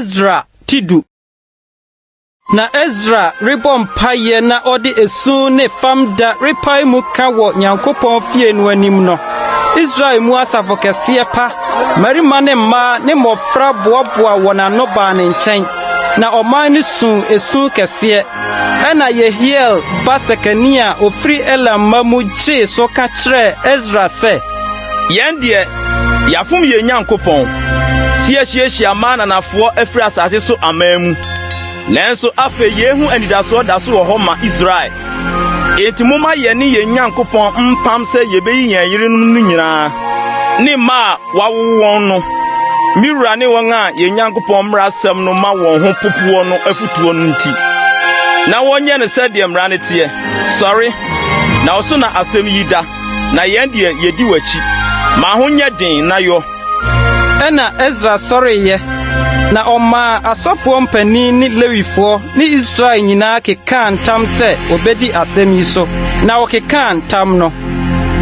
Esra ti du. Na Esra rebɔ mpaeɛ na ɔde esu ne famda repae mu ka wɔ Nyankopɔn fie no anim no, Israel mu asafo kɛseɛ pa, mmarima ne mmaa ne mmɔfra boaboa wɔn ano baa ne nkyɛn, na ɔman no suu esu kɛseɛ. Ɛnna Yehiel ba Sekania a ofiri Elam mma mu gyee so ka kyerɛɛ Esra sɛ, Yɛn deɛ, yɛafom yɛn Nyankopɔn, sɛ yɛahyiahyia mmaa ananafoɔ afiri asase so aman mu. Nanso afei yei ho anidasoɔ da so wɔ hɔ ma Israel. Enti momma yɛne yɛn Nyankopɔn mpam sɛ yebeyi yɛn yerenom no nyinaa ne mma a wɔawo wɔn no, me wura ne wɔn a yɛn Nyankopɔn mmara asɛm no ma wɔn ho popoɔ no afotuo no nti, na wɔnyɛ no sɛdeɛ mmara no teɛ. Sɔre, na wo so na asɛm yi da, na yɛn deɛ, yɛdi w'akyi. Ma ho nyɛ den na yɔ. Ɛnna Esra sɔreeɛ, na ɔmaa asɔfoɔ mpanin ne Lewifoɔ ne Israel nyinaa kekaa ntam sɛ wɔbɛdi asɛm yi so, na wɔkekaa ntam no.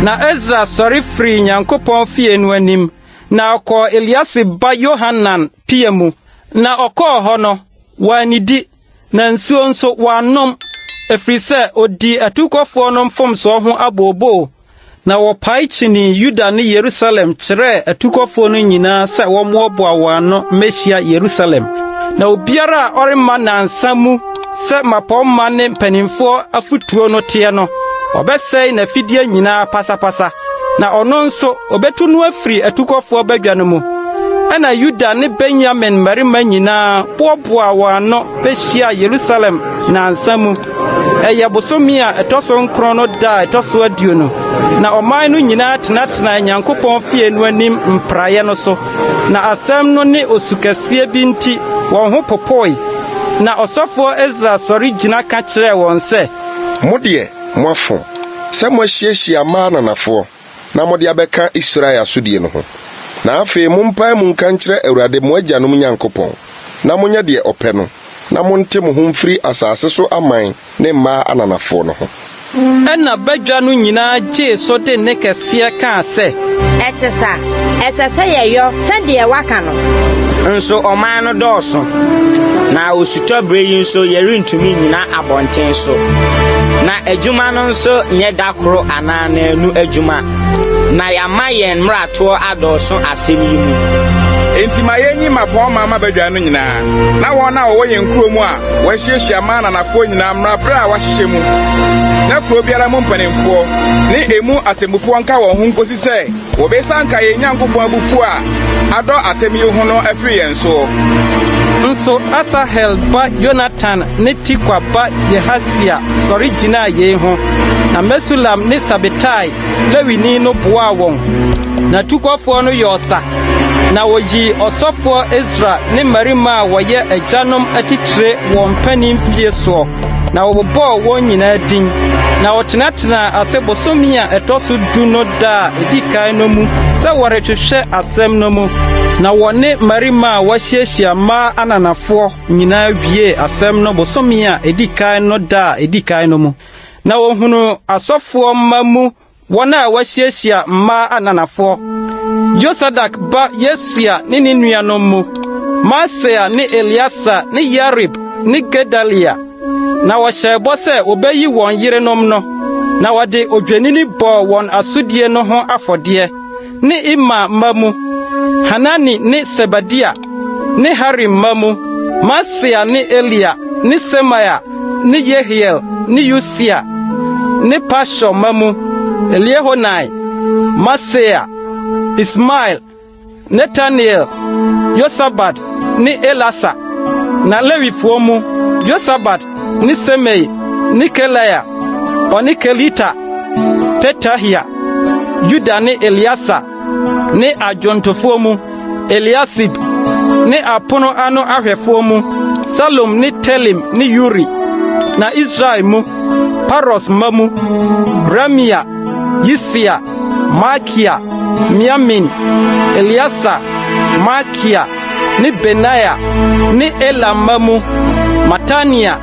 Na Esra sɔre firii Nyankopɔn fie no anim, na ɔkɔɔ Eliasib ba Yohanan pia mu. Na ɔkɔɔ hɔ no, wannidi, na nsuo nso wannom, ɛfiri sɛ ɔdii atukɔfoɔ no mfomsoɔ ho abooboo. Na wɔpae kyinii Yuda ne Yerusalem kyerɛɛ atukɔfoɔ no nyinaa sɛ wɔmmoaboa wɔn ano mmehyia Yerusalem. Na obiara a ɔremma nnansa mu sɛ mmapɔmma ne mpanimfoɔ afotuo no teɛ no, wɔbɛsɛe n'afideɛ nyinaa pasapasa, na ɔno nso, wɔbɛtu no afiri atukɔfoɔ badwa no mu. Ɛnna Yuda ne Benyamin mmarima nyinaa boaboaa wɔn ano behyiaa Yerusalem nnansa mu. Ɛyɛ bosome a ɛtɔ so nkron no da a ɛtɔ so 20, na ɔman no nyinaa tenatenaa Nyankopɔn fie no anim mpraeɛ no so. Na asɛm no ne osu kɛseɛ bi nti wɔn ho popoe. Na ɔsɔfoɔ Esra sɔre gyina ka kyerɛɛ wɔn sɛ. Mo deɛ, moafom sɛ moahyiahyia mmaa ananafoɔ na mode abɛka Israel asodie no ho. Na afei mompae mu nka nkyerɛ Awurade mo agyanom Nyankopɔn, na monyɛ deɛ ɔpɛ no, na monte mo ho mfiri asase so aman ne mmaa ananafoɔ no ho. Ɛnna badwa no nyinaa gyee so de nne kɛseɛ kaa sɛ. Ɛte sa, ɛsɛ sɛ yɛyɔ sɛdeɛ woaka no. Nso ɔman no dɔɔso, na osutɔ bere yi nso yɛrentumi nnyina abɔnten so. Na adwuma no nso nyɛ da koro anaa nnanu adwuma, na yɛama yɛn mmaratoɔ adɔɔso asɛm yi mu. Enti ma yenyi mmapɔmma mma badwa no nyinaa, na wɔn a wɔwɔ yɛn nkurow mu a wɔahyiahyia mmaa ananafoɔ nyinaa mmra bere a wɔahyehyɛ mu, na kurow biara mu mpanimfoɔ ne emu atemmufoɔ nka wɔn ho nkosi sɛ wɔbɛsianka yɛn Nyankopɔn abufuo a adɔ asɛm yi ho no afiri yɛn soɔ. Nso Asahel ba Yonatan ne Tikwa ba Yehasia sɔre gyinaa yei ho, na Mesulam ne Sabetai, Lewini no boaa wɔn. Na tukɔfoɔ no yɔɔ sa, na wɔyii ɔsɔfoɔ Esra ne mmarima a wɔyɛ agyanom atitire wɔn mpanin fie soɔ, na wɔbobɔɔ wɔn nyinaa din. Na wɔtenatenaa ase bosome a ɛtɔ so du no da a edi kan no mu sɛ wɔrehwehwɛ asɛm no mu. Na wɔne mmarima a wɔahyiahyia mmaa ananafoɔ nyinaa wiee asɛm no bosome a edi kan no da a edi kan no mu. Na wɔhunuu asɔfoɔ mma mu wɔn a wɔahyiahyia mmaa ananafoɔ, Yosadak ba Yesua ne ne nuanom mu, Maaseia ne Eleasa ne Yarib ne Gedalia. Na wɔhyɛɛ bɔ sɛ wobeyi wɔn yerenom no, na wɔde odwennini bɔɔ wɔn asodie no ho afɔdeɛ, ne Imer mma mu, Hanani ne Sebadia, ne Harim mma mu, Maaseia ne Elia ne Semaia ne Yehiel ne Usia, ne Pashur mma mu, Eliehoenai, Maaseia, Ismael, Netanel, Yosabad ne Elasa. Na Lewifoɔ mu, Yosabad ne Semei ne Kelaia, ɔne Kelita, Petahia, Yuda ne Eleasa, ne adwontofoɔ mu, Eliasib, ne apono ano ahwɛfoɔ mu, Salum ne Telem ne Uri. Na Israel mu, Paros mma mu, Ramia, Yisia, Malkia, Miamin, Eleasa, Malkia ne Benaia, ne Elam mma mu, Matania,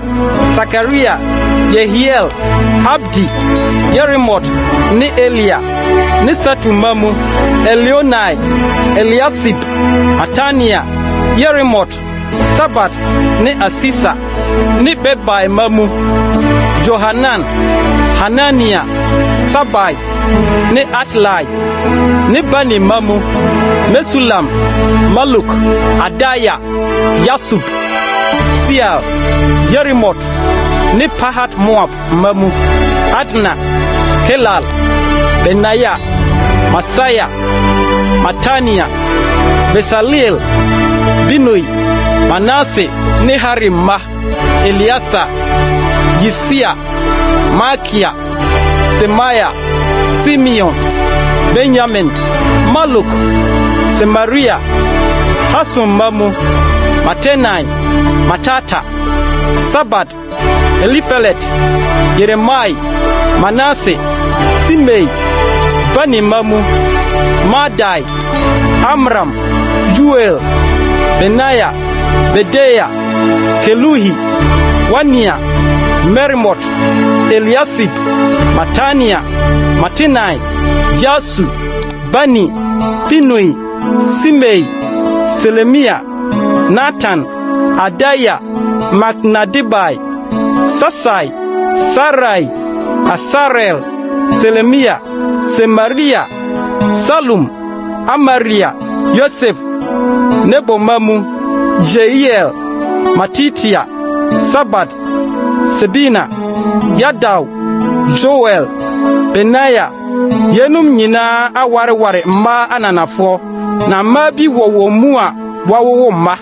Sakaria, Yehiel, Abdi, Yerimot ne Elia, ne Satu mma mu, Elioenai, Eliasib, Matania, Yerimot. Sabad ne Asisa ne Bebai mma mu, Yohanan, Hanania, Sabai ne Atlai, ne Bani mma mu, Mesulam, Maluk, Adaia, Yasub, Seal, Yerimot ne Pahat-Moab mma mu, Adna, Kelal, Benaia, Masaia, Matania, Besaleel, Binui, Manase ne Harim mma, Eleasa, Yisia, Malkia, Semaia, Simeon, Benyamin, Maluk, Semaria, Hasum mma mu, Matenai, Matata, Sabad, Elifelet, Yeremai, Manase, Simei, Bani mma mu, Maadai, Amram, Uel, Benaia, Bedeia, Keluhi, Wania, Meremot, Eliasib, Matania, Matenai, Yasu, Bani, Binui, Simei, Selemia, Natan, Adaia, Maknadebai, Sasai, Sarai, Asarel, Selemia, Semaria, Salum, Amaria, Yosef, Nebo mma mu, Yeiel, Matitia, Sabad, Sebina, Yadau, Joel, Benaia. Yeinom nyinaa awareware mmaa ananafoɔ, na mmaa bi wɔ wɔn mu a wɔawowo mma.